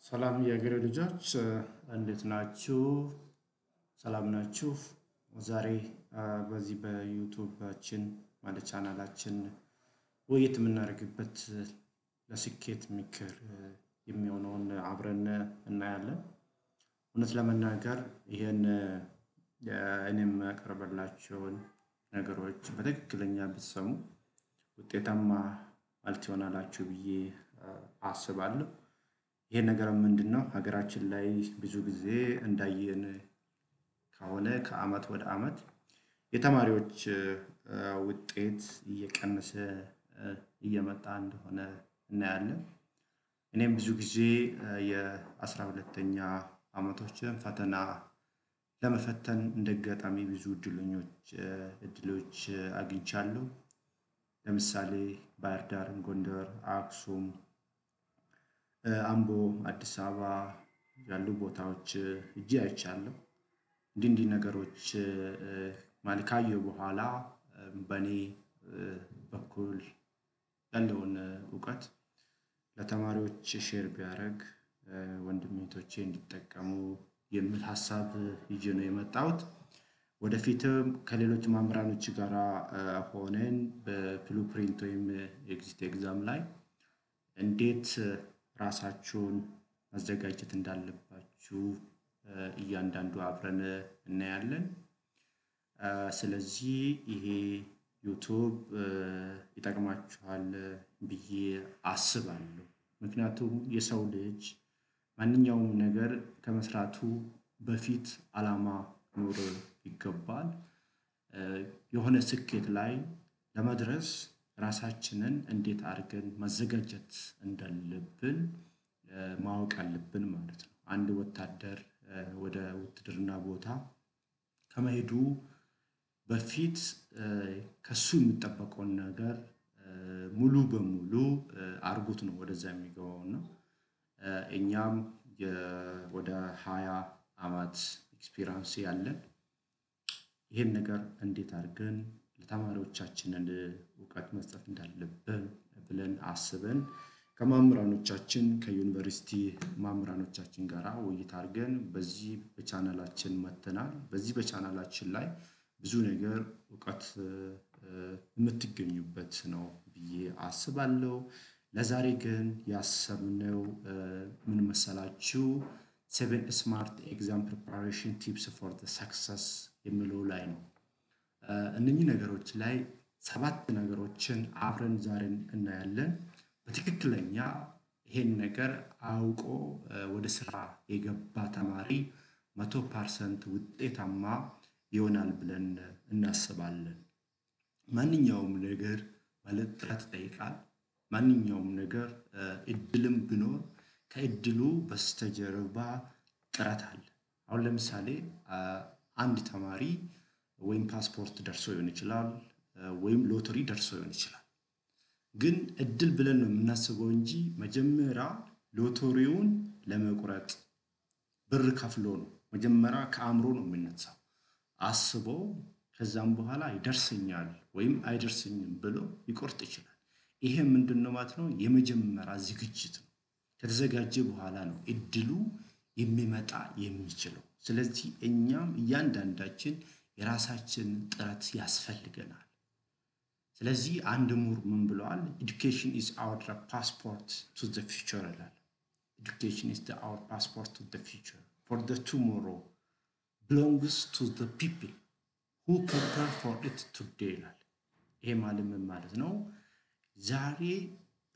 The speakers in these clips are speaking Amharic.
ሰላም የሀገሬ ልጆች፣ እንዴት ናችሁ? ሰላም ናችሁ? ዛሬ በዚህ በ YouTube ኣችን ማለት ቻናላችን ውይይት የምናደርግበት ለስኬት ምክር የሚሆነውን አብረን እናያለን። እውነት ለመናገር ይሄን እኔ የማቀርብላችሁን ነገሮች በትክክለኛ ብትሰሙ ውጤታማ ማለት ትሆናላችሁ ብዬ አስባለሁ። ይሄ ነገር ምንድነው? ሀገራችን ላይ ብዙ ጊዜ እንዳየን ከሆነ ከአመት ወደ አመት የተማሪዎች ውጤት እየቀነሰ እየመጣ እንደሆነ እናያለን። እኔም ብዙ ጊዜ የ12ኛ አመቶችን ፈተና ለመፈተን እንደ አጋጣሚ ብዙ እድሎች አግኝቻለሁ። ለምሳሌ ባህር ዳር፣ ጎንደር፣ አክሱም፣ አምቦ፣ አዲስ አበባ ያሉ ቦታዎች ሄጄ አይቻለሁ። እንዲህ እንዲህ ነገሮች ማለት ካየሁ በኋላ በእኔ በኩል ያለውን እውቀት ለተማሪዎች share ቢያደርግ ወንድም እህቶቼ እንዲጠቀሙ የሚል ሀሳብ ይዤ ነው የመጣሁት። ወደፊትም ከሌሎች መምህራኖች ጋራ ሆነን በ blueprint ወይም exit exam ላይ እንዴት ራሳችሁን ማዘጋጀት እንዳለባችሁ እያንዳንዱ አብረን እናያለን። ስለዚህ ይሄ YouTube ይጠቅማችኋል ብዬ አስባለሁ። ምክንያቱም የሰው ልጅ ማንኛውም ነገር ከመስራቱ በፊት አላማ ሊኖር ይገባል። የሆነ ስኬት ላይ ለመድረስ ራሳችንን እንዴት አድርገን ማዘጋጀት እንዳለብን ማወቅ አለብን ማለት ነው። አንድ ወታደር ወደ ውትድርና ቦታ ከመሄዱ በፊት ከእሱ የሚጠበቀውን ነገር ሙሉ በሙሉ አርጎት ነው ወደዛ የሚገባው። እና እኛም ወደ 20 አመት experience ያለን ይሄን ነገር እንዴት አድርገን ለተማሪዎቻችንን እውቀት መስጠት እንዳለብን ብለን አስበን ከመምህራኖቻችን፣ ከዩኒቨርሲቲ መምህራኖቻችን ጋራ ውይይት አድርገን በዚህ በቻናላችን መጥተናል። በዚህ በቻናላችን ላይ ብዙ ነገር እውቀት የምትገኙበት ነው ብዬ አስባለሁ። ለዛሬ ግን ያሰብነው ምን መሰላችሁ? Seven smart exam preparation tips for success የሚለው ላይ ነው። እነኚህ ነገሮች ላይ ሰባት ነገሮችን አብረን ዛሬን እናያለን። በትክክለኛ ይሄን ነገር አውቆ ወደ ስራ የገባ ተማሪ 100% ውጤታማ ይሆናል ብለን እናስባለን። ማንኛውም ነገር ማለት ጥረት ይጠይቃል። ማንኛውም ነገር እድልም ቢኖር ከእድሉ በስተጀርባ ጥረት አለ። አሁን ለምሳሌ አንድ ተማሪ ወይም ፓስፖርት ደርሶ ሊሆን ይችላል፣ ወይም ሎተሪ ደርሶ ሊሆን ይችላል። ግን እድል ብለን ነው የምናስበው እንጂ መጀመሪያ ሎተሪውን ለመቁረጥ ብር ከፍሎ ነው። መጀመሪያ ከአእምሮ ነው የሚነሳው። አስቦ ከዛም በኋላ ይደርሰኛል ወይም አይደርሰኝም ብሎ ሊቆርጥ ይችላል። ይሄ ምንድነው ማለት ነው? የመጀመሪያ ዝግጅት ነው። ከተዘጋጀ በኋላ ነው እድሉ የሚመጣ የሚችለው። ስለዚህ እኛም እያንዳንዳችን የራሳችን ጥረት ያስፈልገናል። ስለዚህ አንድ ምሁር ምን ብለዋል? "Education is our passport to the future" ይላል። "Education is our passport to the future, for the tomorrow belongs to the people who prepare for it today" ይላል። ይሄ ማለት ምን ማለት ነው? ዛሬ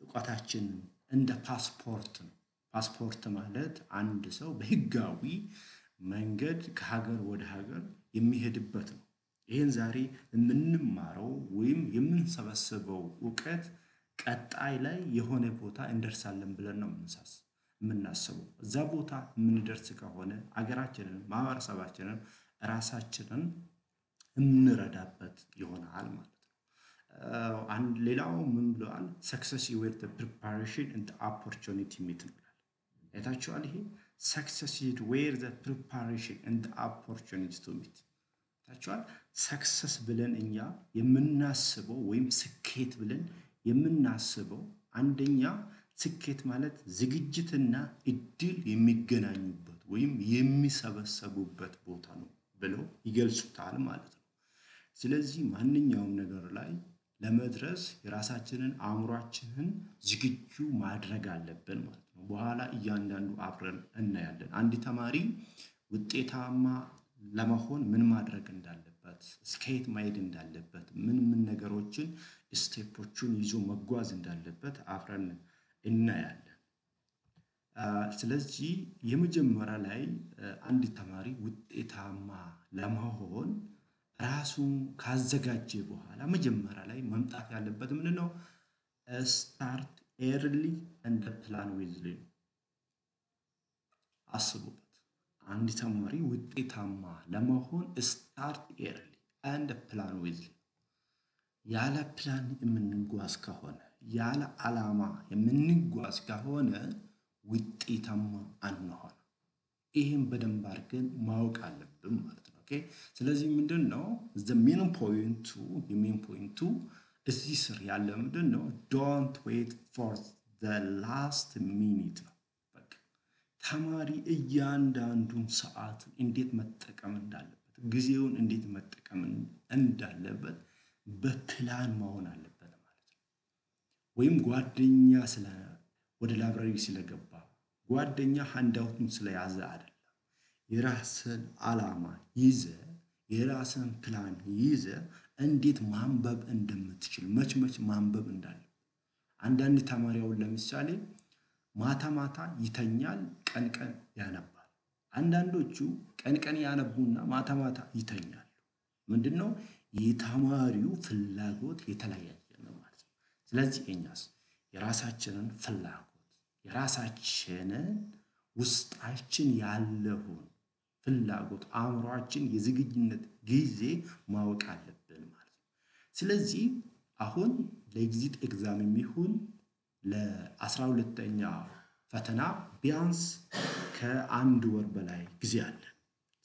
እውቀታችንን እንደ ፓስፖርት ነው። ፓስፖርት ማለት አንድ ሰው በህጋዊ መንገድ ከሀገር ወደ ሀገር የሚሄድበት ነው። ይህን ዛሬ የምንማረው ወይም የምንሰበስበው እውቀት ቀጣይ ላይ የሆነ ቦታ እንደርሳለን ብለን ነው የምናስበው። እዛ ቦታ የምንደርስ ከሆነ አገራችንን፣ ማህበረሰባችንን፣ ራሳችንን የምንረዳበት ይሆናል ማለት ነው። አንድ ሌላው ምን ብለዋል? "Success is where preparation and opportunity meet" ነው ይላል። አይታችኋል? ይሄ "Success is where the preparation and opportunity to meet" አይታችኋል? Success ብለን እኛ የምናስበው ወይም ስኬት ብለን የምናስበው አንደኛ ስኬት ማለት ዝግጅትና እድል የሚገናኙበት ወይም የሚሰበሰቡበት ቦታ ነው ብለው ይገልጹታል ማለት ነው። ስለዚህ ማንኛውም ነገር ላይ ለመድረስ የራሳችንን አእምሯችንን ዝግጁ ማድረግ አለብን ማለት ነው። በኋላ እያንዳንዱ አብረን እናያለን። አንድ ተማሪ ውጤታማ ለመሆን ምን ማድረግ እንዳለበት፣ እስከየት መሄድ እንዳለበት፣ ምን ምን ነገሮችን step ኦቹን ይዞ መጓዝ እንዳለበት አብረን እናያለን። ስለዚህ የመጀመሪያ ላይ አንድ ተማሪ ውጤታማ ለመሆን ራሱን ካዘጋጀ በኋላ መጀመሪያ ላይ መምጣት ያለበት ምንድነው? Start early and plan wisely ነው። አስቡበት። አንድ ተማሪ ውጤታማ ለመሆን start early and plan wisely። ያለ ፕላን የምንጓዝ ከሆነ፣ ያለ አላማ የምንጓዝ ከሆነ ውጤታማ አንሆንም። ይሄን በደንብ አድርገን ማወቅ አለብን ማለት ነው። Okay፣ ስለዚህ ምንድነው the main point ኡ? የ main point ኡ እዚህ ስር ያለ ምንድነው? Don't wait for the last minute ነው። በቃ ተማሪ እያንዳንዱን ሰዓት እንዴት መጠቀም እንዳለበት፣ ጊዜውን እንዴት መጠቀም እንዳለበት በፕላን መሆን አለበት ማለት ነው። ወይም ጓደኛ ስለ ወደ library ስለገባ፣ ጓደኛ handout ኡን ስለያዘ አይደለም። የራስን አላማ ይዘህ፣ የራስን ፕላን ይዘህ እንዴት ማንበብ እንደምትችል፣ መች መች ማንበብ እንዳለብህ። አንዳንድ ተማሪ አሁን ለምሳሌ ማታ ማታ ይተኛል፣ ቀን ቀን ያነባል። አንዳንዶቹ ቀን ቀን ያነቡና ማታ ማታ ይተኛሉ። ምንድነው? የተማሪው ፍላጎት የተለያየ ነው ማለት ነው። ስለዚህ እኛስ የራሳችንን ፍላጎት፣ የራሳችንን ውስጣችን ያለውን ፍላጎት፣ አእምሯችን የዝግጁነት ጊዜ ማወቅ አለብን ማለት ነው። ስለዚህ አሁን ለ exit exam የሚሆን ለ12ኛ ፈተና ቢያንስ ከአንድ ወር በላይ ጊዜ አለ።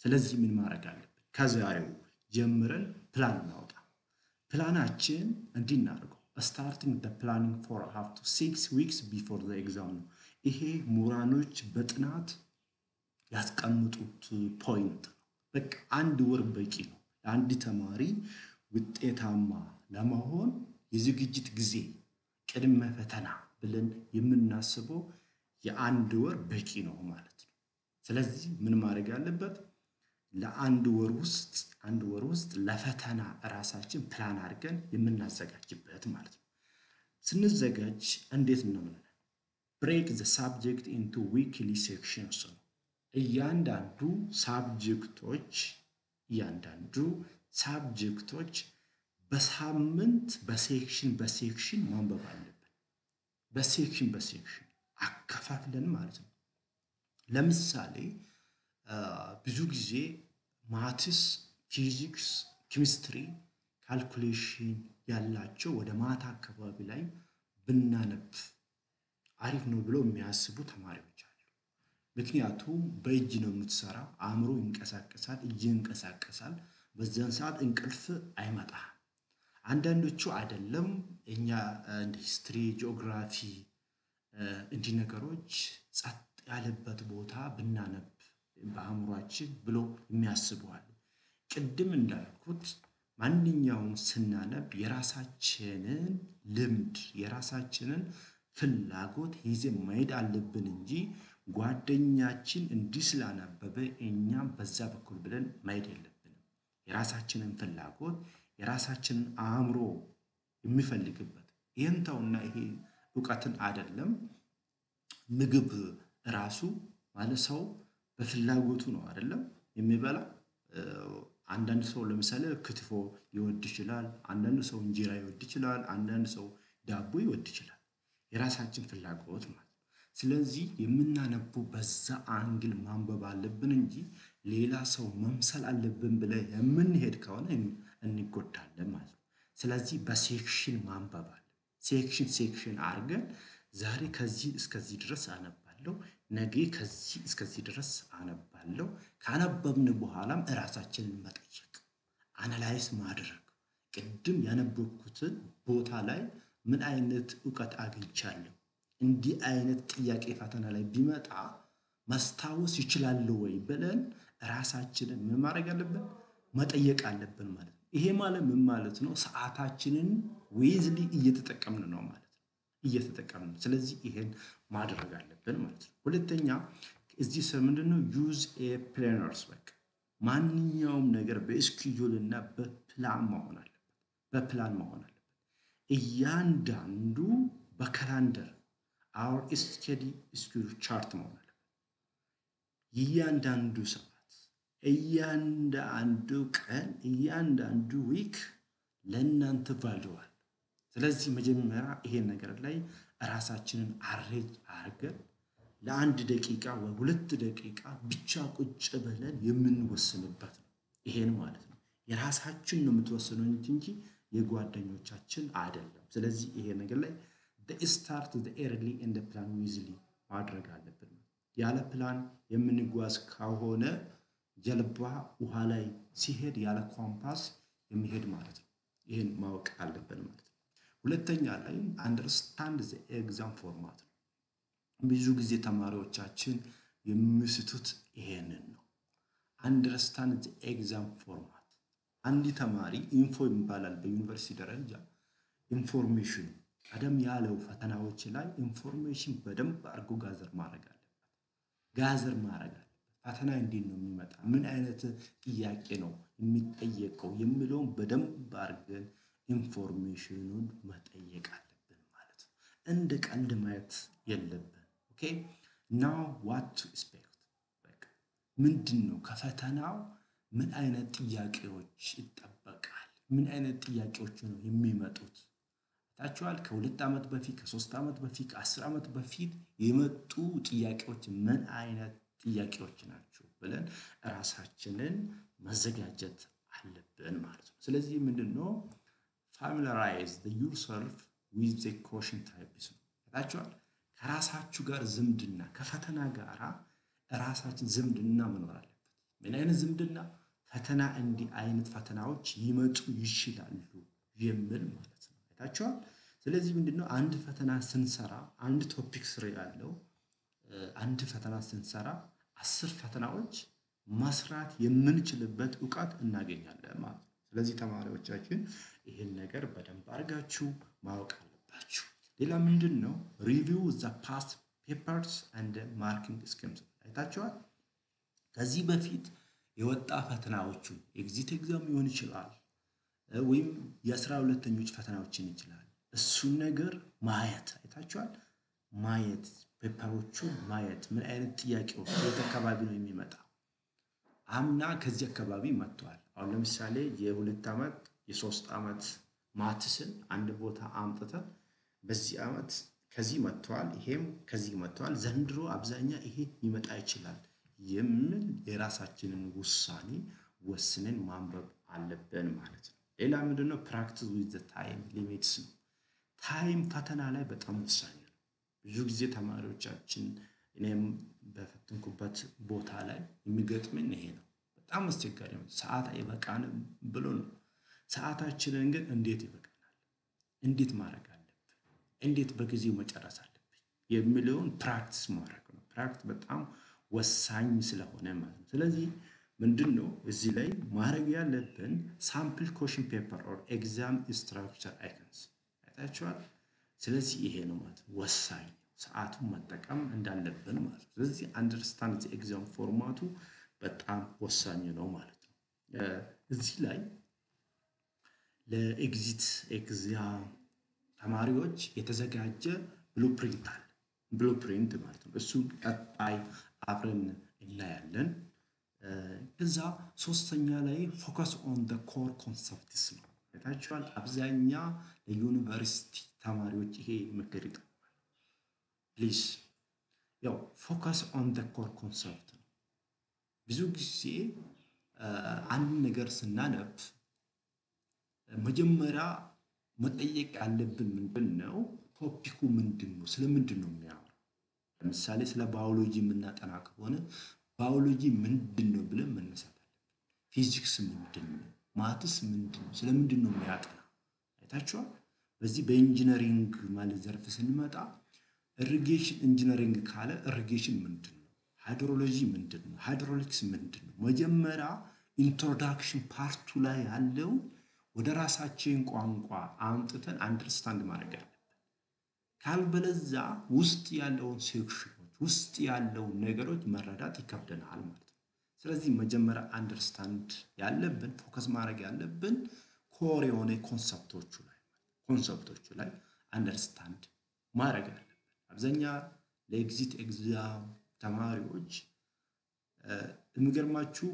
ስለዚህ ምን ማድረግ አለብን? ከዛሬው ጀምረን ፕላን እናውጣ። ፕላናችን እንዲህ እናድርገው። Starting the planning 4 up to 6 weeks before the exam ነው። ይሄ ምሁራኖች በጥናት ያስቀመጡት point ነው። በቃ አንድ ወር በቂ ነው። ለአንድ ተማሪ ውጤታማ ለመሆን የዝግጅት ጊዜ፣ ቅድመ ፈተና ብለን የምናስበው የአንድ ወር በቂ ነው ማለት ነው። ስለዚህ ምን ማድረግ ያለበት? ለአንድ ወር ውስጥ፣ አንድ ወር ውስጥ ለፈተና ራሳችን ፕላን አድርገን የምናዘጋጅበት ማለት ነው። ስንዘጋጅ እንዴት ነው? Break the subject into weekly sections ነው። እያንዳንዱ subject ኦች በሳምንት በ section በ section ማንበብ አለብን። በ section በ section አከፋፍለን ማለት ነው። ለምሳሌ ብዙ ጊዜ maths፣ ፊዚክስ፣ ኬሚስትሪ calculation ያላቸው ወደ ማታ አካባቢ ላይ ብናነብ አሪፍ ነው ብለው የሚያስቡ ተማሪዎች አሉ። ምክንያቱም በእጅ ነው የምትሰራ፣ አእምሮ ይንቀሳቀሳል፣ እጅ ይንቀሳቀሳል። በዚያን ሰዓት እንቅልፍ አይመጣም። አንዳንዶቹ አይደለም፣ እኛ እንደ history፣ geography እንዲህ ነገሮች ጸጥ ያለበት ቦታ ብናነብ በአእምሯችን ብሎ የሚያስቡ አሉ። ቅድም እንዳልኩት ማንኛውም ስናነብ የራሳችንን ልምድ፣ የራሳችንን ፍላጎት ይዘን መሄድ አለብን እንጂ ጓደኛችን እንዲህ ስላነበበ እኛም በዛ በኩል ብለን መሄድ የለብንም። የራሳችንን ፍላጎት፣ የራሳችንን አእምሮ የሚፈልግበት ይህን ተውና ይሄ እውቀትን አይደለም፣ ምግብ ራሱ ማለት ሰው በፍላጎቱ ነው አይደለም የሚበላ? አንዳንድ ሰው ለምሳሌ ክትፎ ሊወድ ይችላል። አንዳንድ ሰው እንጀራ ሊወድ ይችላል። አንዳንድ ሰው ዳቦ ሊወድ ይችላል። የራሳችን ፍላጎት ማለት ነው። ስለዚህ የምናነበው በዛ angle ማንበብ አለብን እንጂ ሌላ ሰው መምሰል አለብን ብለን የምንሄድ ከሆነ እንጎዳለን ማለት ነው። ስለዚህ በ section ማንበብ አለ። Section section አድርገን ዛሬ ከዚህ እስከዚህ ድረስ አነባለሁ፣ ነገ ከዚህ እስከዚህ ድረስ አነባለሁ። ካነበብን በኋላም እራሳችንን መጠየቅ፣ analyze ማድረግ፣ ቅድም ያነበብኩትን ቦታ ላይ ምን አይነት እውቀት አግኝቻለሁ? እንዲህ አይነት ጥያቄ ፈተና ላይ ቢመጣ ማስታወስ ይችላሉ ወይ ብለን ራሳችንን ምን ማድረግ አለብን? መጠየቅ አለብን ማለት ነው። ይሄ ማለት ምን ማለት ነው? ሰዓታችንን wisely እየተጠቀምን ነው ማለት ነው። እየተጠቀምን ነው። ስለዚህ ይሄን ማድረግ አለብን ማለት ነው። ሁለተኛ እዚህ ስር ምንድነው? Use a planners። በቃ ማንኛውም ነገር በ schedule እና በፕላን መሆን አለበት። በፕላን መሆን አለበት። እያንዳንዱ በ calendar our study schedule chart መሆን አለበት። እያንዳንዱ ሰዓት፣ እያንዳንዱ ቀን፣ እያንዳንዱ week ለእናንተ value አለው። ስለዚህ መጀመሪያ ይሄን ነገር ላይ ራሳችንን arrange አድርገን ለ1 ደቂቃ ወይ 2 ደቂቃ ብቻ ቁጭ ብለን የምንወስንበት ነው። ይሄን ማለት ነው። የራሳችን ነው የምትወስኑት እንጂ የጓደኞቻችን አይደለም። ስለዚህ ይሄ ነገር ላይ start early and plan wisely ማድረግ አለብን። ያለ ፕላን የምንጓዝ ከሆነ ጀልባ ውሃ ላይ ሲሄድ ያለ ኮምፓስ የሚሄድ ማለት ነው። ይህን ማወቅ አለብን ማለት ነው። ሁለተኛ ላይ understand the exam format ነው። ብዙ ጊዜ ተማሪዎቻችን የሚስቱት ይሄንን ነው። Understand the exam format። አንድ ተማሪ info ይባላል በዩኒቨርሲቲ ደረጃ information ኑ ቀደም ያለው ፈተናዎች ላይ information በደንብ አድርጎ gather ማድረግ አለበት። Gather ማድረግ አለበት። ፈተና እንዴት ነው የሚመጣ፣ ምን አይነት ጥያቄ ነው የሚጠየቀው የሚለውን በደንብ አድርገን information ኑን መጠየቅ አለብን ማለት ነው። እንደ ቀልድ ማየት የለብን። Okay, know what to expect። ምንድን ነው ከፈተናው ምን አይነት ጥያቄዎች ይጠበቃል? ምን አይነት ጥያቄዎች ነው የሚመጡት? ታችኋል። ከ2 ዓመት በፊት፣ ከ3 ዓመት በፊት፣ ከ10 ዓመት በፊት የመጡ ጥያቄዎች ምን አይነት ጥያቄዎች ናቸው ብለን ራሳችንን መዘጋጀት አለብን ማለት ነው። ስለዚህ ምንድን ነው familiarize yourself with the question types ነው። ታችኋል። ከራሳችሁ ጋር ዝምድና፣ ከፈተና ጋር ራሳችን ዝምድና መኖር አለበት። ምን አይነት ዝምድና? ፈተና እንዲህ አይነት ፈተናዎች ይመጡ ይችላሉ የሚል ማለት ነው። አይታችኋል። ስለዚህ ምንድነው አንድ ፈተና ስንሰራ፣ አንድ topic ስር ያለው አንድ ፈተና ስንሰራ 10 ፈተናዎች መስራት የምንችልበት እውቀት እናገኛለን ማለት ነው። ስለዚህ ተማሪዎቻችን ይህን ነገር በደንብ አድርጋችሁ ማወቅ አለባችሁ። ሌላ ምንድን ነው? Review the past papers and marking schemes አይታችኋል። ከዚህ በፊት የወጣ ፈተናዎቹን exit exam ሊሆን ይችላል ወይም የ12ተኞች ፈተናዎችን ይችላል። እሱን ነገር ማየት አይታችኋል። ማየት፣ paper ኦቹን ማየት፣ ምን አይነት ጥያቄዎች የት አካባቢ ነው የሚመጣ፣ አምና ከዚህ አካባቢ መጥተዋል። አሁን ለምሳሌ የ2 ዓመት የ3 ዓመት maths ን አንድ ቦታ አምጥተን በዚህ ዓመት ከዚህ መጥተዋል፣ ይሄም ከዚህ መጥተዋል፣ ዘንድሮ አብዛኛ ይሄ ሊመጣ ይችላል የሚል የራሳችንን ውሳኔ ወስነን ማንበብ አለብን ማለት ነው። ሌላ ምንድነው? Practice with time limits ነው። Time ፈተና ላይ በጣም ወሳኝ ነው። ብዙ ጊዜ ተማሪዎቻችን እኔም በፈተንኩበት ቦታ ላይ የሚገጥመኝ ይሄ ነው። በጣም አስቸጋሪ ነው። ሰዓት አይበቃንም ብሎ ነው። ሰዓታችንን ግን እንዴት ይበቃናል? እንዴት ማድረግ አለብን? እንዴት በጊዜው መጨረስ አለብን? የሚለውን practice ማድረግ ነው። Practice በጣም ወሳኝ ስለሆነ ማለት ነው። ስለዚህ ምንድን ነው እዚህ ላይ ማድረግ ያለብን? Sample question paper or exam structure icons አይታችኋል። ስለዚህ ይሄ ነው ማለት ነው ወሳኝ ሰዓቱን መጠቀም እንዳለብን ማለት ነው። ስለዚህ understand exam format ኡ በጣም ወሳኝ ነው ማለት ነው። እዚህ ላይ ለ exit exam ተማሪዎች የተዘጋጀ blueprint አለ። Blueprint ማለት ነው። እሱን ቀጣይ አብረን እናያለን። ከዛ ሶስተኛ ላይ focus on the core concepts ነው። አይታችኋል። አብዛኛ ለዩኒቨርሲቲ ተማሪዎች ይሄ ምክር ይጠቅማል። Please ያው focus on the core concept ነው። ብዙ ጊዜ አንድ ነገር ስናነብ መጀመሪያ መጠየቅ ያለብን ምንድን ነው? Topic ኩ ምንድን ነው? ስለምንድን ነው የሚያወራው? ለምሳሌ ስለ ባዮሎጂ የምናጠና ከሆነ ባዮሎጂ ምንድን ነው ብለን መነሳት አለብን። ፊዚክስ ምንድን ነው? Maths ምንድን ነው? ስለምንድን ነው የሚያጠና? አይታችኋል። በዚህ በ engineering ማለት ዘርፍ ስንመጣ Irrigation engineering ካለ irrigation ምንድን ነው? Hydrology ምንድን ነው? Hydraulics ምንድን ነው? መጀመሪያ introduction part ኡ ላይ ያለው ወደ ራሳችን ቋንቋ አምጥተን understand ማድረግ አለብን። ካልበለዛ ውስጥ ያለውን section ኦች፣ ውስጥ ያለውን ነገሮች መረዳት ይከብደናል ማለት ነው። ስለዚህ መጀመሪያ understand ያለብን፣ focus ማድረግ ያለብን core የሆነ concept ኦቹ ላይ understand ማድረግ አለብን። አብዛኛ ለ exit exam ተማሪዎች የሚገርማችሁ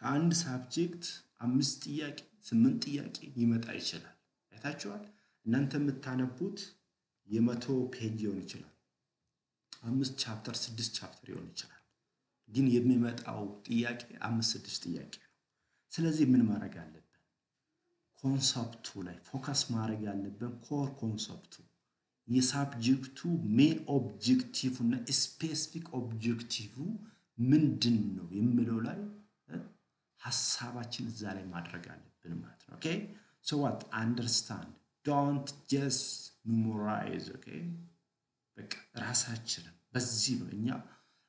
ከአንድ subject አምስት ጥያቄ፣ ስምንት ጥያቄ ሊመጣ ይችላል። አይታችኋል። እናንተ የምታነቡት የ100 page ሊሆን ይችላል። አምስት chapter፣ ስድስት chapter ሊሆን ይችላል። ግን የሚመጣው ጥያቄ አምስት ስድስት ጥያቄ ነው። ስለዚህ ምን ማድረግ አለብን? Concept ኡ ላይ focus ማድረግ ያለብን core concept ኡ፣ የ subject ኡ main objective እና specific objective ምንድን ነው የሚለው ላይ ሀሳባችን እዛ ላይ ማድረግ አለብን ማለት ነው። Okay, so what, understand, don't just memorize። Okay, በቃ ራሳችንን በዚህ ነው እኛ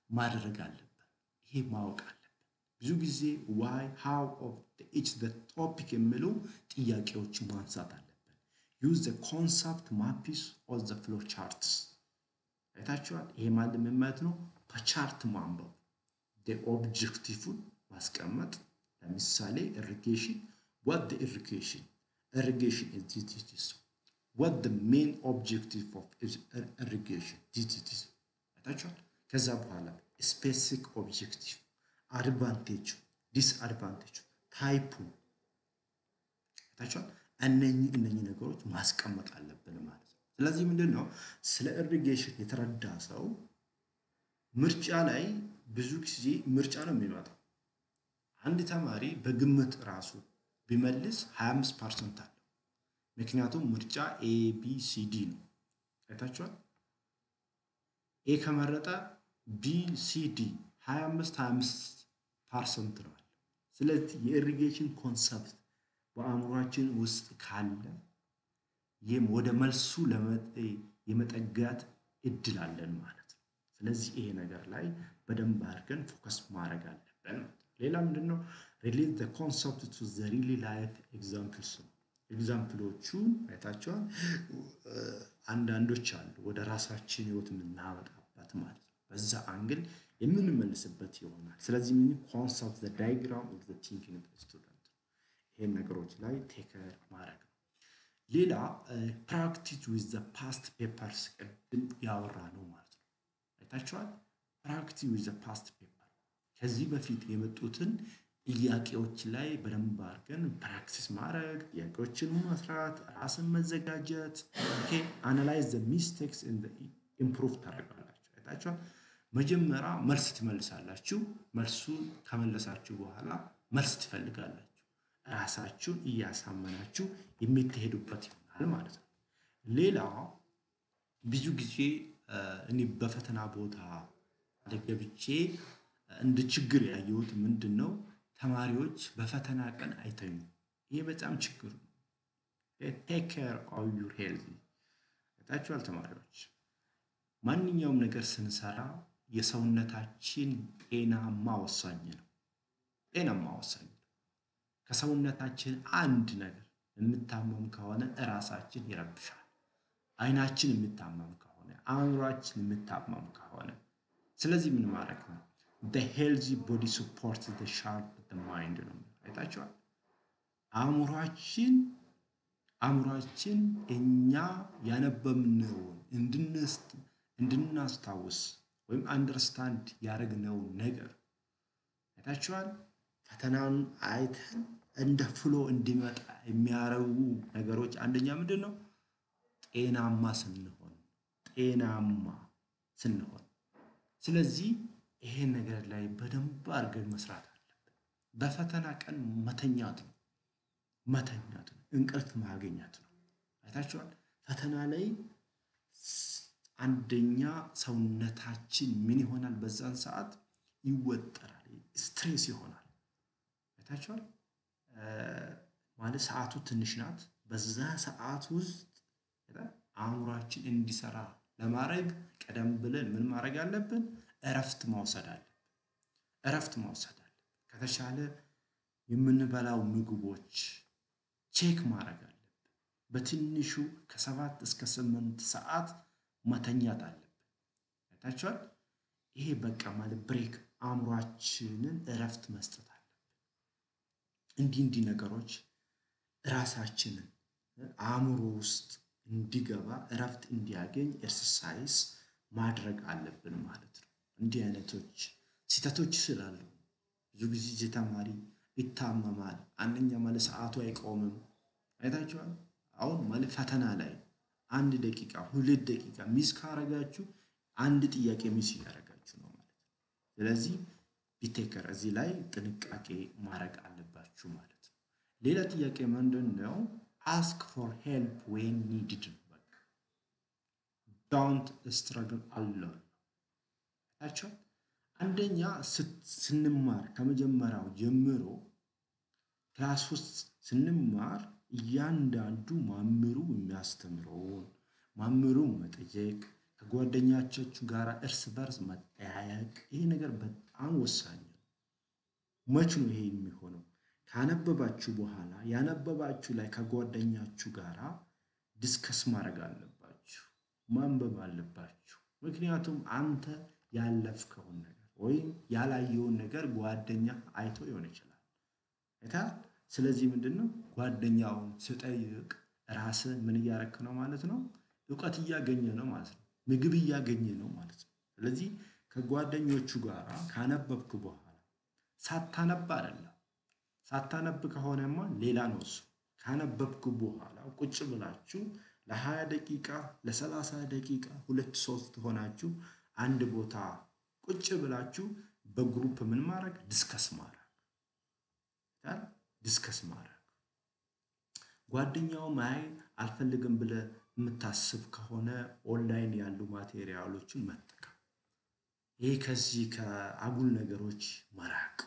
ማድረግ አለብን። ይሄ ማወቅ አለብን። ብዙ ጊዜ why, how of each topic የሚሉ ጥያቄዎችን ማንሳት አለብን። Use the concept maps or the flow charts። አይታችኋል። ይሄ ማለት ምን ማለት ነው? በ chart ማንበብ፣ objective ን ማስቀመጥ። ለምሳሌ irrigation, what the irrigation, irrigation is this, this, this, what the main objective of irrigation, this, this, this። አይታችኋል። ከዛ በኋላ specific objective፣ advantage ኡ፣ disadvantage ኡ፣ type ኡ አይታችኋል። እነኚህ ነገሮች ማስቀመጥ አለብን ማለት ነው። ስለዚህ ምንድን ነው፣ ስለ irrigation የተረዳ ሰው ምርጫ ላይ፣ ብዙ ጊዜ ምርጫ ነው የሚመጣው። አንድ ተማሪ በግምት ራሱ ቢመልስ 25% አለው። ምክንያቱም ምርጫ A B C D ነው። አይታችኋል። A ከመረጠ B C D 25 25% ነው። ስለዚህ የ irrigation concept በአእምሯችን ውስጥ ካለ ይህም ወደ መልሱ የመጠጋት እድል አለን ማለት ነው። ስለዚህ ይሄ ነገር ላይ በደንብ አድርገን focus ማድረግ አለብን። ሌላ ምንድን ነው? Relate the concept to the real life examples ነው። Example ኦቹን አይታቸዋል። አንዳንዶች አሉ ወደ ራሳችን ህይወት የምናመጣበት ማለት ነው። በዛ angle የምንመልስበት ይሆናል። ስለዚህ ምን concept the diagram of the thinking student፣ ይሄን ነገሮች ላይ take care ማድረግ ነው። ሌላ practice with the past papers፣ ቅድም ያወራነው ማለት ነው። አይታችኋል። Practice with the past paper፣ ከዚህ በፊት የመጡትን ጥያቄዎች ላይ በደንብ አድርገን practice ማድረግ፣ ጥያቄዎችን መስራት፣ ራስን መዘጋጀት። Okay, analyze the mistakes, improve ታደርጋላችሁ። አይታችኋል። መጀመሪያ መልስ ትመልሳላችሁ። መልሱን ከመለሳችሁ በኋላ መልስ ትፈልጋላችሁ። ራሳችሁን እያሳመናችሁ የምትሄዱበት ይሆናል ማለት ነው። ሌላ ብዙ ጊዜ እኔ በፈተና ቦታ ገብቼ እንደ ችግር ያየሁት ምንድን ነው? ተማሪዎች በፈተና ቀን አይተኙም። ይሄ በጣም ችግር ነው። Take care of your health። አይታችኋል ተማሪዎች፣ ማንኛውም ነገር ስንሰራ የሰውነታችን ጤናማ ወሳኝ ነው። ጤናማ ወሳኝ ነው። ከሰውነታችን አንድ ነገር የምታመም ከሆነ እራሳችን ይረብሻል። አይናችን የሚታመም ከሆነ፣ አእምሯችን የሚታመም ከሆነ፣ ስለዚህ ምን ማድረግ ነው? Healthy body support sharp mind ነው። አይታችኋል። አእምሯችን እኛ ያነበብነውን እንድናስታውስ ወይም understand ያደረግነውን ነገር፣ አይታችኋል። ፈተናውን አይተን እንደ flow እንዲመጣ የሚያረጉ ነገሮች አንደኛ ምንድን ነው? ጤናማ ስንሆን፣ ጤናማ ስንሆን። ስለዚህ ይሄን ነገር ላይ በደንብ አድርገን መስራት አለብን። በፈተና ቀን መተኛት ነው፣ መተኛት ነው፣ እንቅልፍ ማግኘት ነው። አይታችኋል። ፈተና ላይ አንደኛ ሰውነታችን ምን ይሆናል? በዛን ሰዓት ይወጠራል፣ stress ይሆናል። አይታችኋል። ማለት ሰዓቱ ትንሽ ናት። በዛ ሰዓት ውስጥ አእምሯችን እንዲሰራ ለማድረግ ቀደም ብለን ምን ማድረግ አለብን? እረፍት መውሰድ አለብን። እረፍት መውሰድ አለብን። ከተሻለ የምንበላው ምግቦች check ማድረግ አለብን። በትንሹ ከ7 እስከ 8 ሰዓት መተኛት አለብን። አይታችኋል? ይሄ በቃ ማለት break አእምሯችንን እረፍት መስጠት አለብን። እንዲህ እንዲህ ነገሮች ራሳችንን አእምሮ ውስጥ እንዲገባ፣ እረፍት እንዲያገኝ exercise ማድረግ አለብን ማለት ነው። እንዲህ አይነቶች ስህተቶች ስላሉ ብዙ ጊዜ ተማሪ ይታመማል። አንደኛ ማለት ሰዓቱ አይቆምም። አይታችኋል? አሁን ማለት ፈተና ላይ 1 ደቂቃ፣ 2 ደቂቃ miss ካረጋችሁ አንድ ጥያቄ miss እያደረጋችሁ ነው ማለት ነው። ስለዚህ be take care፣ እዚህ ላይ ጥንቃቄ ማድረግ አለባችሁ ማለት ነው። ሌላ ጥያቄ ምንድን ነው? Ask for help when needed ነው። በቃ don't struggle alone። አይታችኋል? አንደኛ ስንማር ከመጀመሪያው ጀምሮ class ውስጥ ስንማር እያንዳንዱ መምህሩ የሚያስተምረውን መምህሩን መጠየቅ፣ ከጓደኞቻችሁ ጋር እርስ በርስ መጠያየቅ፣ ይሄ ነገር በጣም ወሳኝ ነው። መች ነው ይሄ የሚሆነው? ካነበባችሁ በኋላ ያነበባችሁ ላይ ከጓደኛችሁ ጋራ discuss ማድረግ አለባችሁ፣ ማንበብ አለባችሁ። ምክንያቱም አንተ ያለፍከውን ነገር ወይም ያላየውን ነገር ጓደኛ አይቶ ሊሆን ይችላል። አይተሃል? ስለዚህ ምንድን ነው፣ ጓደኛውን ስጠይቅ ራስህ ምን እያረክ ነው ማለት ነው? እውቀት እያገኘ ነው ማለት ነው። ምግብ እያገኘ ነው ማለት ነው። ስለዚህ ከጓደኞቹ ጋር ካነበብክ በኋላ፣ ሳታነብ አይደለም። ሳታነብ ከሆነማ ሌላ ነው እሱ። ካነበብክ በኋላ ቁጭ ብላችሁ ለ20 ደቂቃ፣ ለ30 ደቂቃ ሁለት ሶስት ሆናችሁ አንድ ቦታ ቁጭ ብላችሁ በ group ምን ማድረግ፣ discuss ማድረግ። ጓደኛውም አይ አልፈልግም ብለህ የምታስብ ከሆነ ኦንላይን ያሉ material ኦችን መጠቀም። ይሄ ከዚህ ከአጉል ነገሮች መራቅ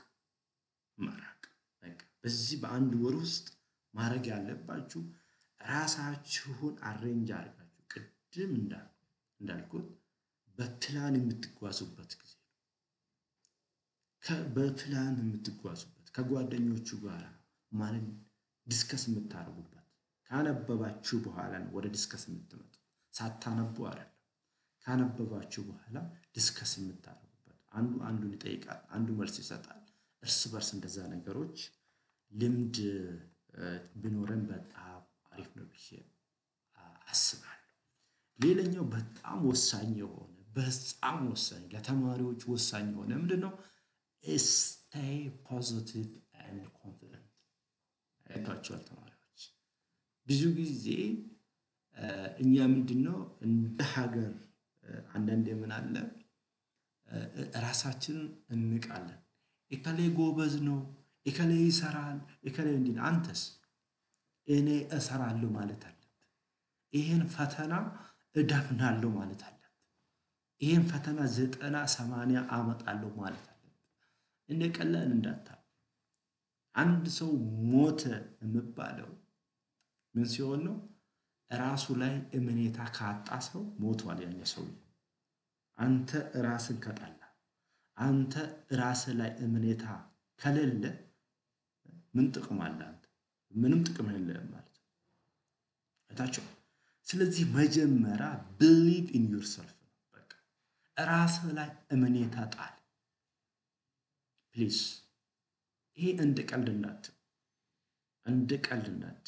መራቅ። በቃ በዚህ በአንድ ወር ውስጥ ማድረግ ያለባችሁ ራሳችሁን arrange አድርጋችሁ ቅድም እንዳልኩት በፕላን የምትጓዙበት ጊዜ ነው። በፕላን የምትጓዙበት፣ ከጓደኞቹ ጋር ማለት discuss የምታደርጉበት፣ ካነበባችሁ በኋላ ነው ወደ discuss የምትመጡት። ሳታነቡ አይደለም። ካነበባችሁ በኋላ discuss የምታደርጉበት፣ አንዱ አንዱን ይጠይቃል፣ አንዱ መልስ ይሰጣል። እርስ በርስ እንደዛ ነገሮች ልምድ ቢኖረን በጣም አሪፍ ነው ብዬ አስባለሁ። ሌላኛው በጣም ወሳኝ የሆነ፣ በጣም ወሳኝ፣ ለተማሪዎች ወሳኝ የሆነ ምንድን ነው? Stay positive and confident። አይታችኋል ተማሪዎች፣ ብዙ ጊዜ እኛ ምንድን ነው እንደ ሀገር አንዳንዴ ምን አለ፣ ራሳችንን እንንቃለን። እከሌ ጎበዝ ነው፣ እከሌ ይሰራል፣ እከሌ እንዲህ ነው። አንተስ? እኔ እሰራለሁ ማለት አለብህ። ይሄን ፈተና እደፍናለሁ ማለት አለብህ። ይሄን ፈተና 90 80 አመጣለሁ ማለት አለብህ። እንደ ቀላል እንዳታ። አንድ ሰው ሞተ የሚባለው ምን ሲሆን ነው? ራሱ ላይ እምኔታ ካጣ ሰው ሞቷል ያኛ ሰውዬ። አንተ ራስን ከጠላ፣ አንተ ራስህ ላይ እምኔታ ከሌለ ምን ጥቅም አለ? አንተ ምንም ጥቅም የለህም ማለት ነው። አይታችሁ። ስለዚህ መጀመሪያ believe in yourself ነው። በቃ ራስህ ላይ እምኔታ ጣል please። ይሄ እንደ ቀልድ እንዳት እንደ ቀልድ እንዳት።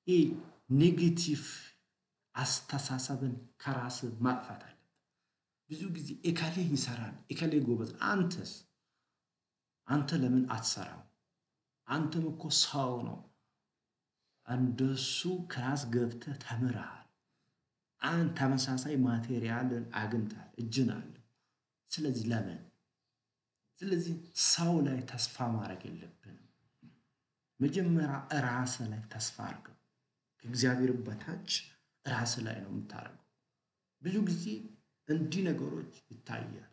ይሄ negative አስተሳሰብን ከራስ ማጥፋት አለብህ። ብዙ ጊዜ እከሌ ይሰራል፣ እከሌ ጎበዝ፣ አንተስ? አንተ ለምን አትሰራም? አንተም እኮ ሰው ነው። እንደሱ class ገብተህ ተምረሃል። አንድ ተመሳሳይ material ን አግኝተሃል፣ እጅን አለ። ስለዚህ ለምን? ስለዚህ ሰው ላይ ተስፋ ማድረግ የለብንም። መጀመሪያ ራስህ ላይ ተስፋ አድርገው። ከእግዚአብሔር በታች ራስህ ላይ ነው የምታደርገው። ብዙ ጊዜ እንዲህ ነገሮች ይታያል።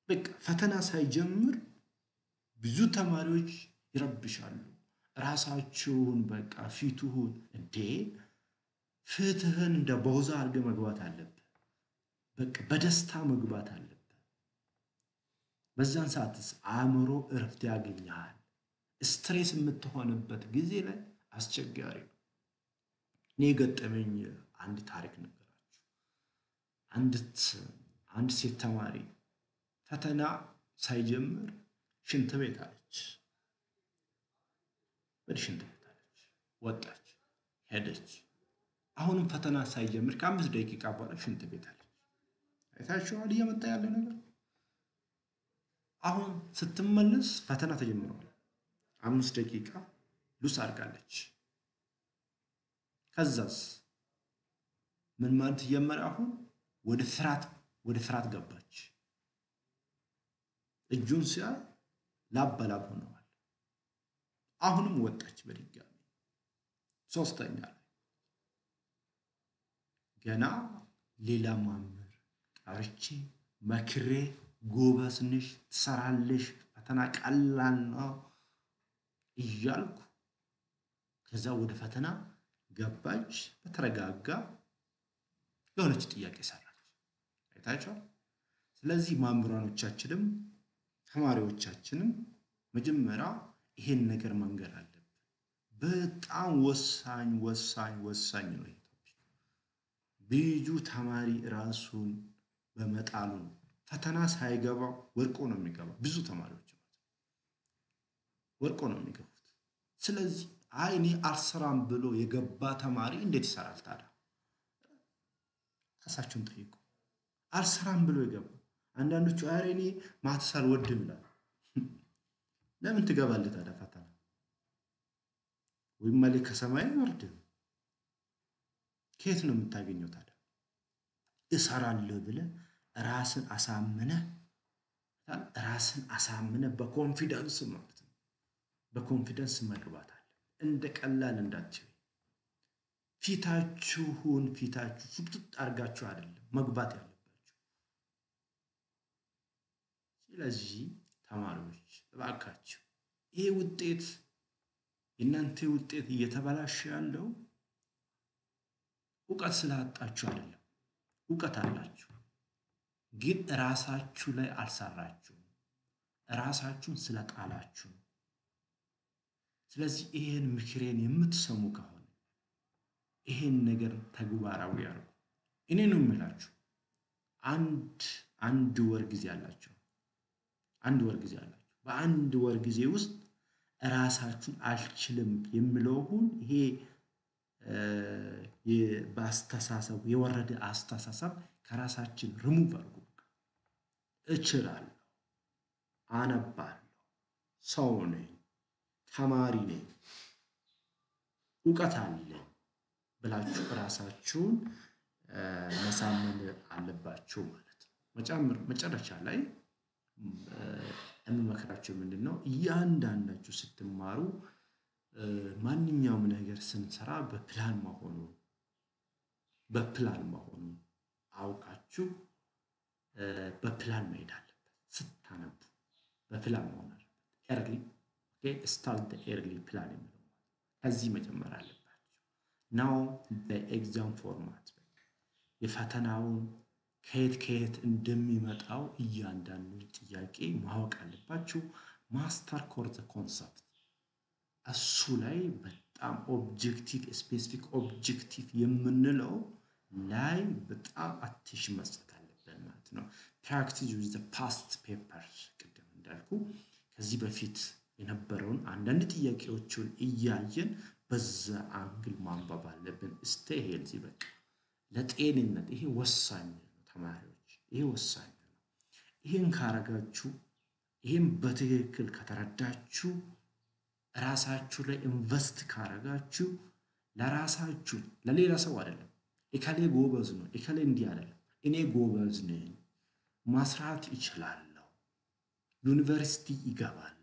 በቃ ፈተና ሳይጀምር ብዙ ተማሪዎች ይረብሻሉ። ራሳችሁን በቃ ፊትሁን እንዴ ፊትህን እንደ ቦዛ አድርገህ መግባት አለብህ። በቃ በደስታ መግባት አለብህ። በዛን ሰዓትስ አእምሮ እረፍት ያገኛል። Stress የምትሆንበት ጊዜ ላይ አስቸጋሪ ነው። እኔ የገጠመኝ አንድ ታሪክ ነገራችሁ። አንድ ሴት ተማሪ ፈተና ሳይጀምር ሽንት ቤት አለች። ወደ ሽንት ቤት አለች፣ ወጣች፣ ሄደች። አሁንም ፈተና ሳይጀምር ከ5 ደቂቃ በኋላ ሽንት ቤት አለች። አይታችኋል እየመጣ ያለ ነገር። አሁን ስትመለስ ፈተና ተጀምረዋል። 5 ደቂቃ lose አድርጋለች። ከዛስ ምን ማለት ጀመረ? አሁን ወደ ፍርሃት ገባች። እጁን ሲያይ ላብ በላብ ሆነዋል። አሁንም ወጣች በድጋሚ ሶስተኛ ላይ ገና ሌላ መምህር ጠርቼ መክሬ፣ ጎበዝ ነሽ፣ ትሰራለሽ፣ ፈተና ቀላል ነው እያልኩ ከዛ ወደ ፈተና ገባች። በተረጋጋ የሆነች ጥያቄ ሰራች። አይታችኋል። ስለዚህ መምህራኖቻችንም ተማሪዎቻችንም መጀመሪያ ይሄን ነገር መንገር አለብን። በጣም ወሳኝ ወሳኝ ወሳኝ ነው ይሄ topic። ብዙ ተማሪ ራሱን በመጣሉ ነው፣ ፈተና ሳይገባው ወድቆ ነው የሚገባው። ብዙ ተማሪዎች ወድቆ ነው የሚገቡት። ስለዚህ አይ እኔ አልሰራም ብሎ የገባ ተማሪ እንዴት ይሰራል ታዲያ? ራሳችሁን ጠይቁ። አልሰራም ብሎ የገባ፣ አንዳንዶቹ ኧረ እኔ maths አልወድም ይላል። ለምን ትገባለህ ታዲያ ፈተና? ወይም መልክ ከሰማይ አይወርድም። ከየት ነው የምታገኘው ታዲያ? እሰራለሁ ብለህ ራስን አሳምነህ፣ ራስን አሳምነህ በ confidence ማለት ነው። በ confidence መግባት አለ። እንደ ቀላል እንዳትዩ። ፊታችሁ ፍጥጥ አድርጋችሁ አይደለም መግባት ያለባችሁ። ስለዚህ ተማሪዎች እባካችሁ፣ ይሄ ውጤት፣ የእናንተ ውጤት እየተበላሸ ያለው እውቀት ስላጣችሁ አይደለም። እውቀት አላችሁ፣ ግን ራሳችሁ ላይ አልሰራችሁም። ራሳችሁን ስለጣላችሁ ነው። ስለዚህ ይሄን ምክሬን የምትሰሙ ከሆነ ይሄን ነገር ተግባራዊ አድርጉ። እኔ ነው የምላችሁ። አንድ ወር ጊዜ አላችሁ። አንድ ወር ጊዜ አላችሁ። በአንድ ወር ጊዜ ውስጥ ራሳችሁን አልችልም የሚለውን ይሄ በአስተሳሰብ የወረደ አስተሳሰብ ከራሳችን ሪሙቭ አድርጉ። እችላለሁ፣ አነባለሁ፣ ሰው ነኝ፣ ተማሪ ነኝ፣ እውቀት አለኝ ብላችሁ ራሳችሁን መሳመን አለባችሁ ማለት ነው። መጨረሻ ላይ የምመክራችሁ ምንድን ነው? እያንዳንዳችሁ ስትማሩ ማንኛውም ነገር ስንሰራ በፕላን መሆኑን አውቃችሁ በፕላን መሄድ አለበት። ስታነቡ በፕላን መሆን አለበት። Early start, early plan የሚለው ከዚህ መጀመር አለባቸው። Now በ exam format የፈተናውን ከየት ከየት እንደሚመጣው እያንዳንዱን ጥያቄ ማወቅ አለባችሁ። Master core concept እሱ ላይ በጣም objective፣ specific objective የምንለው ላይ በጣም attention መስጠት አለብን ማለት ነው። Practice with past paper፣ ቅድም እንዳልኩ ከዚህ በፊት የነበረውን አንዳንድ ጥያቄዎችን እያየን በዛ angle ማንበብ አለብን። Stay healthy፣ በቃ ለጤንነት ይሄ ወሳኝ ነው። ተማሪዎች፣ ይሄ ወሳኝ ነው። ይሄን ካረጋችሁ፣ ይሄን በትክክል ከተረዳችሁ፣ ራሳችሁ ላይ invest ካረጋችሁ፣ ለራሳችሁ፣ ለሌላ ሰው አይደለም። እከሌ ጎበዝ ነው፣ እከሌ እንዲህ አይደለም። እኔ ጎበዝ ነኝ፣ መስራት እችላለሁ፣ ዩኒቨርሲቲ እገባለሁ፣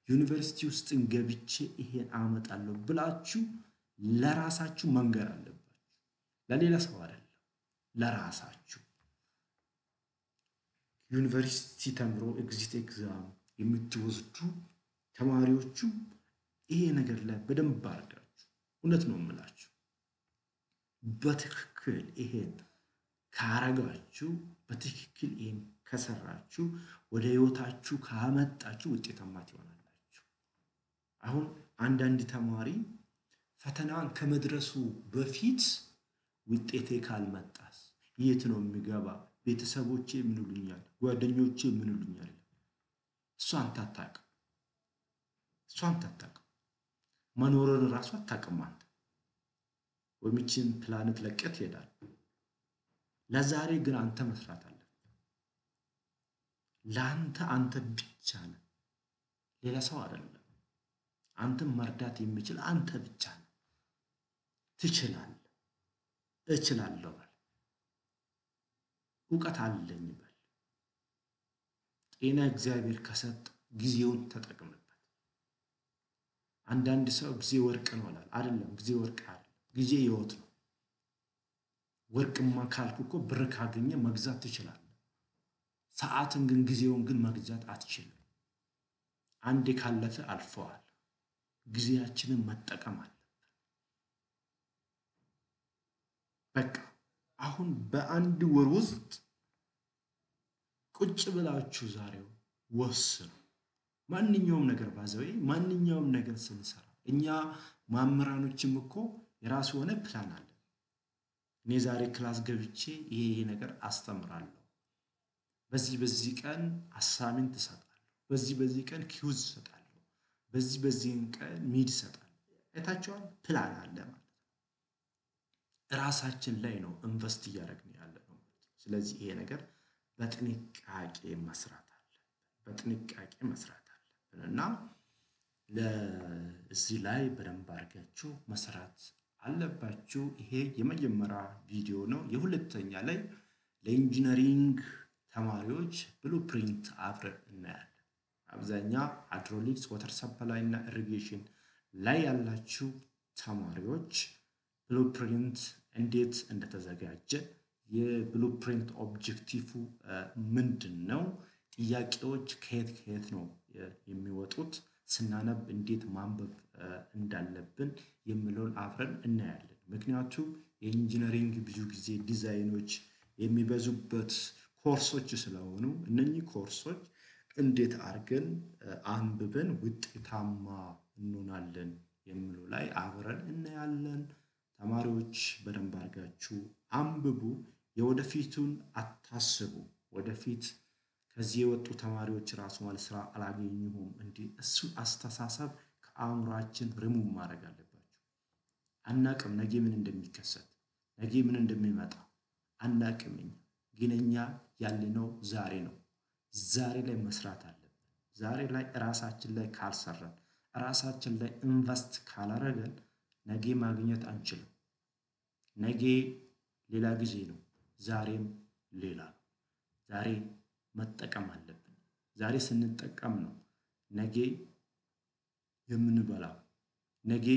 ዩኒቨርሲቲ ውስጥ ገብቼ ይሄን አመጣለሁ ብላችሁ ለራሳችሁ መንገር አለባችሁ። ለሌላ ሰው አይደለም፣ ለራሳችሁ። ዩኒቨርሲቲ ተምሮ exit exam የምትወስዱ ተማሪዎቹ ይሄ ነገር ላይ በደንብ አድርጋችሁ፣ እውነት ነው የምላችሁ። በትክክል ይሄን ካረጋችሁ፣ በትክክል ይሄን ከሰራችሁ፣ ወደ ህይወታችሁ ካመጣችሁ ውጤታማ ትሆናላችሁ። አሁን አንዳንድ ተማሪ ፈተናን ከመድረሱ በፊት ውጤቴ ካልመጣስ የት ነው የሚገባ? ቤተሰቦቼ ምን ይሉኛል? ጓደኞቼ ምን ይሉኛል? እሷ አንተ አታውቅም። እሷ አንተ አታውቅም። መኖርን ራሱ አታውቅም አንተ። ወይም ይህችን ፕላኔት ለቀህ ትሄዳለህ። ለዛሬ ግን አንተ መስራት አለብህ። ለአንተ አንተ ብቻ ነህ፣ ሌላ ሰው አይደለም። አንተን መርዳት የሚችል አንተ ብቻ ነህ። ትችላለህ። እችላለሁ በል። እውቀት አለኝ በል። ጤና እግዚአብሔር ከሰጠ ጊዜውን ተጠቅምበት። አንዳንድ ሰው ጊዜ ወርቅ ነው ይላል። አይደለም፣ ጊዜ ወርቅ አይደለም። ጊዜ ህይወት ነው። ወርቅማ ካልኩ እኮ ብር ካገኘ መግዛት ትችላለህ። ሰዓትን ግን ጊዜውን ግን መግዛት አትችልም። አንዴ ካለፈ አልፈዋል። ጊዜያችንን መጠቀም አለብን። በቃ አሁን በአንድ ወር ውስጥ ቁጭ ብላችሁ ዛሬው ወስኑ። ማንኛውም ነገር ባዘዌ ማንኛውም ነገር ስንሰራ እኛ መምህራኖችም እኮ የራሱ የሆነ ፕላን አለ። እኔ ዛሬ class ገብቼ ይሄ ይሄ ነገር አስተምራለሁ፣ በዚህ በዚህ ቀን assignment እሰጣለሁ፣ በዚህ በዚህ ቀን quiz እሰጣለሁ፣ በዚህ በዚህ ቀን mid እሰጣለሁ። አይታችኋል፣ ፕላን አለ ማለት ነው። ራሳችን ላይ ነው invest እያደረግን ያለ ነው ማለት ነው። ስለዚህ ይሄ ነገር በጥንቃቄ መስራት አለብን፣ በጥንቃቄ መስራት አለብን እና እዚህ ላይ በደንብ አድርጋችሁ መስራት አለባችሁ። ይሄ የመጀመሪያ ቪዲዮ ነው። የሁለተኛ ላይ ለ engineering ተማሪዎች blueprint አብረን እናያለን። አብዛኛ hydraulics፣ water supply እና irrigation ላይ ያላችሁ ተማሪዎች blueprint እንዴት እንደተዘጋጀ፣ የ blueprint objective ምንድን ነው፣ ጥያቄዎች ከየት ከየት ነው የሚወጡት፣ ስናነብ እንዴት ማንበብ እንዳለብን የሚለውን አብረን እናያለን። ምክንያቱም የ engineering ብዙ ጊዜ ዲዛይኖች የሚበዙበት ኮርሶች ስለሆኑ እነኚህ ኮርሶች እንዴት አድርገን አንብበን ውጤታማ እንሆናለን የሚሉ ላይ አብረን እናያለን። ተማሪዎች በደንብ አድርጋችሁ አንብቡ። የወደፊቱን አታስቡ። ወደፊት ከዚህ የወጡ ተማሪዎች ራሱ ማለት ስራ አላገኙም እንዲህ እሱ አስተሳሰብ ከአእምሯችን ሪሙቭ ማድረግ አለባችሁ። አናቅም ነገ ምን እንደሚከሰት፣ ነገ ምን እንደሚመጣ አናቅም። እኛ ግን እኛ ያለነው ዛሬ ነው። ዛሬ ላይ መስራት አለብን። ዛሬ ላይ ራሳችን ላይ ካልሰራን፣ ራሳችን ላይ invest ካላረገን ነገ ማግኘት አንችልም። ነገ ሌላ ጊዜ ነው፣ ዛሬም ሌላ ነው። ዛሬ መጠቀም አለብን። ዛሬ ስንጠቀም ነው ነገ የምንበላው፣ ነገ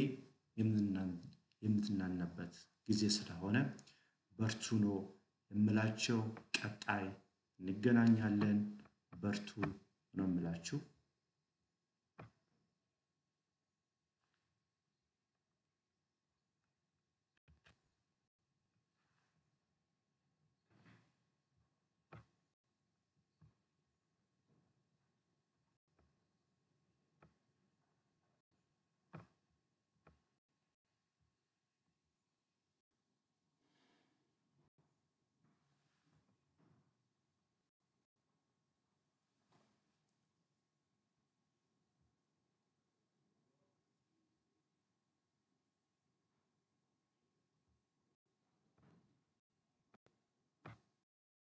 የምትናነበት ጊዜ ስለሆነ በርቱ ነው የምላቸው። ቀጣይ እንገናኛለን። በርቱ ነው የምላችሁ።